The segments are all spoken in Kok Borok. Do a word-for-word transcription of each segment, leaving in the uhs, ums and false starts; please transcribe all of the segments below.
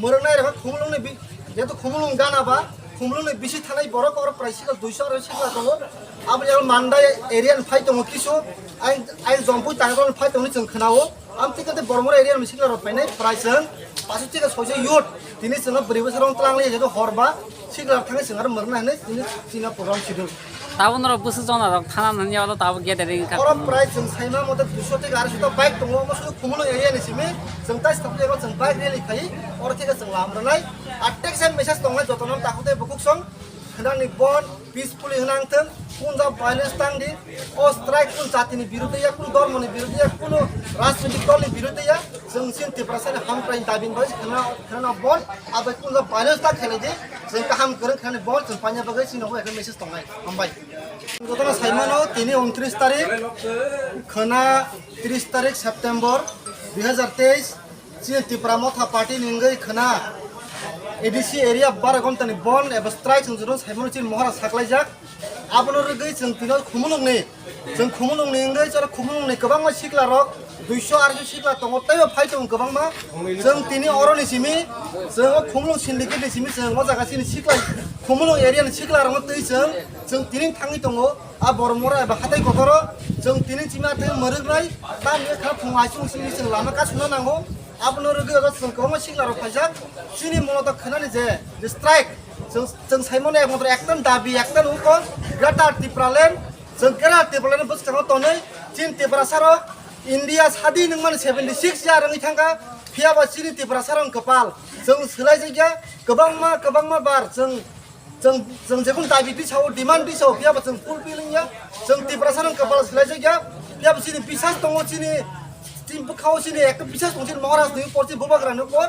Mwrwngnai rok Khumulwngni bi-, jehetu Khumulwng gana ba, Khumulwngni bisi thanai borok oro prai sikla duiso aro sikla tongo. Abo yago Mandai area ni phai tongo kisu, ain, ain Jompui Tangroni phai tongni chwng khwnao. Am thik khe Bormura area ni sikla rok phainai prai chwng pasu thik khe soise youth. Tini chwngno bwrwi bwsarok twlang li jehetu hor ba sikla rok thangwi chwng aro mwrwkna hinwi tini chini program sidul. Tabuk norok bwswk jona rok thana nani olo tabuk gathering kha. Oro prai chwng saima mote duiso thik arsho ta bike tongo, omo sudu Khumulwng area ni simi chwng tai stop ego chwng bike rally khai, oro thik khe chwng lam rwnai. Atek se message tongnai jotono takhuk tei bukhuk song, khwnani bon, peacefully hwnang thwng, kunja violence tang di, o strike kun jati ni birudhe ya, kun dhormo ni birudhe ya, kun rajnitik dol ni birudhe ya, chwng sin Tiprasa ni hamkrai dabi ni bagwi khwnana, khwnana bon, abai kunja violence ta khelai di, chwng kaham kwrwng khwnani bon, chwng paina bagwi chini bo ekhe message tongnai. Hambai. Jotono saimano, tini untris tarik, khwna tris tarik September dui hazar teis, chini Tipra Motha Party ni wngwi khwna A D C area baro ghonta ni bon eba strike chwng jotono saimano chini mohora saklaijak. Abono rwgwi chwng tino Khumulwng ni, chwng Khumulwng ni wngwi chwra Khumulwng ni kwbangma sikla rok, duiso arsho sikla tongo, teibo phai tongo kwbangma. Chwng tini oro ni simi, chwng o Khumulwng syndicate ni simi chwng o jaga chini sikla, Khumulwng area ni sikla rokno twi chwng, chwng tini thangwi tongo. A Bormura eba hatai kotoro chwng tini chima tei mwrwknai, tamni kha phung aisung simi chwng lama kasuna nango. Abono rwgwi oro chwng kwbangma sikla rok phaijak. Chini mono to khwnani je, je strike, chwng, chwng saimano ekmatro ektan dabi, ektan ungkol, Greater Tipraland, chwng Greater Tipraland bwskango tonwi, chini Tiprasa rok India sadi nungmani seventy six year wngwi thangkha, phiyaba chini Tiprasa rok kwpal, chwng swlaijakya, kwbangma, kwbangma bar, chwng, chwng, chwng jekun dabi tisao, demand tisao, phiyaba chwng fulfill wngya, chwng Tiprasa rok kwpal swlaijakya, phiyaba chini bisas tongo, chini, chini bwkhao chini ekta bisas tongo, chini Maharaj ni upor, chini Bubagra ni upor,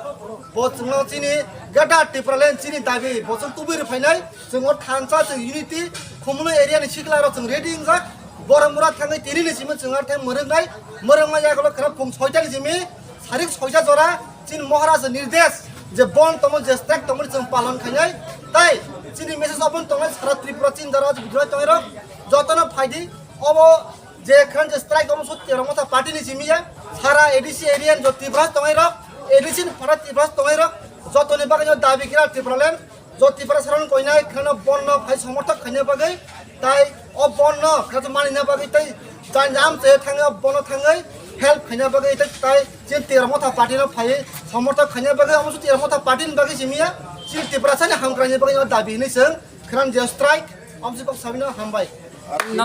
bo chwngno chini Greater Tipraland chini dabi, bo chwng tubui rwphainai, chwng o thansa, chwng unity, Khumulwng area ni sikla rok chwng ready wngjak, Boromura thangwi tini ni simi chwng ar thai mwrwknai, mwrwkma yagulo khwna phung soita ni simi, sarik soita jora, chini Maharaj nirdesh, je bon tomo, je strike tomo chwng palon khainai, tai chini message open tongnai sara Tripura chini jora video tongnai rok, jotono phaidi, obo je khan je strike omo sut Tipra Motha Party ni simi ya, sara A D C area ni jo Tripura tongnai rok, A D C ni phara Tripura tongnai rok, jotoni bagwi no dabi kira Tipraland, jo Tiprasa rok koinai khana bon no phai somorthok khaina bagwi, tai o bon no khana mani na bagwi tai jani am se thangwi o bon no thangwi help khaina bagwi tai, tai chini Tipra Motha Party no phai somorthok khaina bagwi, omo sut Tipra Motha Party ni bagwi simi ya, chini Tiprasa ni hamkrai ni bagwi no dabi hinwi chwng khana je strike, omo sut kok sabino hambai. No.